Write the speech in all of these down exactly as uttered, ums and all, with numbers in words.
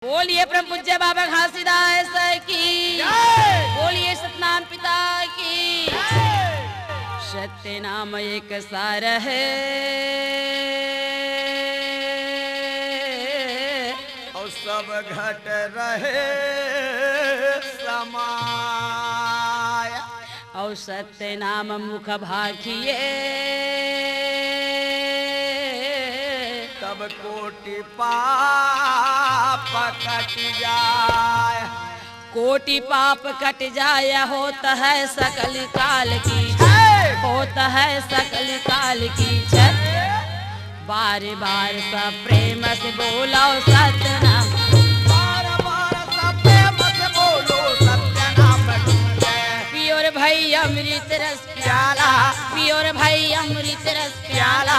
बोलिए परम पूज्य बाबा घासीदास की। जय। बोलिए सतनाम पिता की। जय। सत्य नाम एक सार है। अउ सब घट रहे समाय। अउ सत्य नाम मुख भाखिए। तब कोटि पाप कटि जाय। कोटि पाप कट जाय, होत है सकल काल की जय। होत है सकल काल की जय। बार बार सब प्रेम से बोलो सतनाम। बार बार सब प्रेम से बोलो सतनाम की जय। पियो रे भाई अमृत रस प्याला। पियो रे भाई अमृत रस प्याला।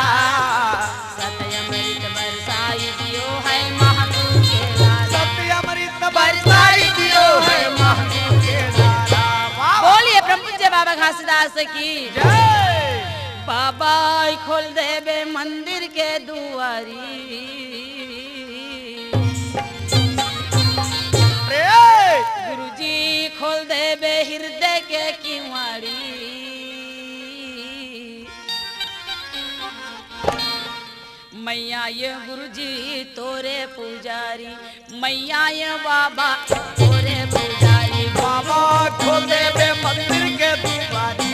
सत्य अमृत बरसाई दियो है महादेव के लाला। सत्य अमृत बरसाई दियो है महादेव के लाला। वाह। बोलिए परम पूज्य बाबा घासीदास की। जय। बाबा खोल देबे मंदिर के दुआरी। रे। गुरुजी खोल देबे हृदय के किवाड़ी। मैया ये गुरुजी तोरे पुजारी, मैया ये बाबा तोरे पुजारी। बाबा खोल देबे मंदिर के दुआरी,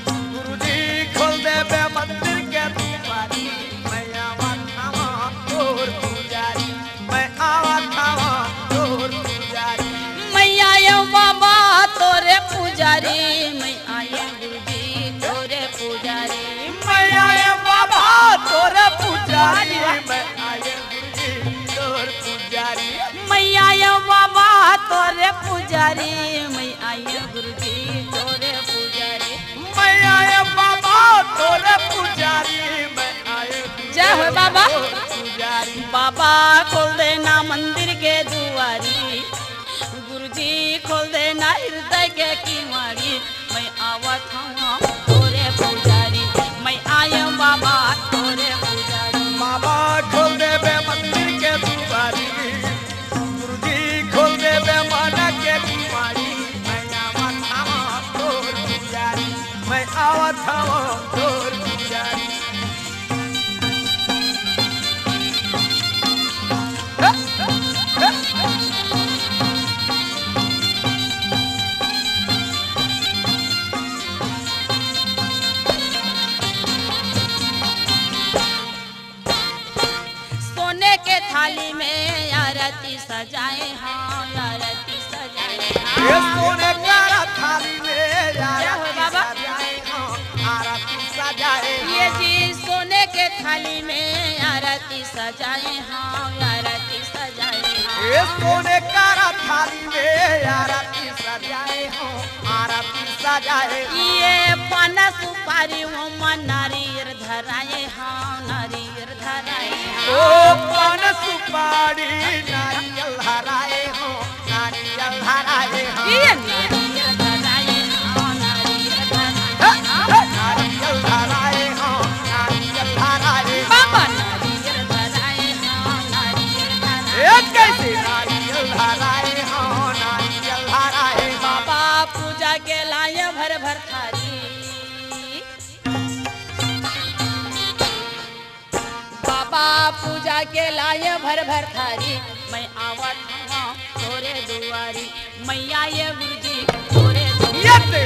गुरुजी खोल देबे मंदिर के दुआरी। मैया आवत हवं तोर पुजारी, मैं आवत हवं तोर पुजारी। मैया ये बाबा तोरे पुजारी, मैं आयो गुरुजी तोरे पुजारी। मैया ये बाबा तोरे पुजारी, मैं आयो गुरुजी तोर पुजारी। मैया ये बाबा तोरे पुजारी, मैं आयो गुरुजी तोरे पुजारी। मैया ये बाबा तोरे पुजारी, मैं आयो गुरुजी जय हो बाबा। तोर पुजारी। बाबा खोल देना मंदिर के दुआरी, गुरुजी खोल देना हृदय के किवाड़ी। मैं आवत हवं तोरे पुजारी, मैं आयो बाबा तोरे पुजारी। बाबा खोल देबे मंदिर के दुआरी, गुरुजी खोल देबे मन के किवाड़ी। मैं आवत हवं तोर पुजारी, मैं आवत हवं तोर पुजारी। सोने के थाली में आरती सजाए हंव, आरती सजाए हंव। ये सोने के थाली में आरती सजाए हंव, आरती सजाए हंव। ये जी सोने के थाली में आरती सजाए हंव, आरती सजाए हंव। ये सोने के थाली में आरती सजाए हंव, आरती सजाए हंव। ये पान सुपारी ओमा नारियर धराए हंव, नारियर ओ पान सुपारी नारियल धराए हंव, नारियल धराए हंव। ये नारियल धराए हंव, नारियल धराए हंव। नारियल धराए हंव, नारियल धराए हंव। बाबा नारियल धराए हंव, नारियल धराए हंव। ए कैसे नारियल धराए हंव, नारियल धराए हंव। बाबा पूजा के लाए भर भर थारी। बाबा पूजा के लाए भर भर थारी, मैं आवत हंव तोरे दुआरी। मैया ये गुरुजी तोरे दुआरी। ये ते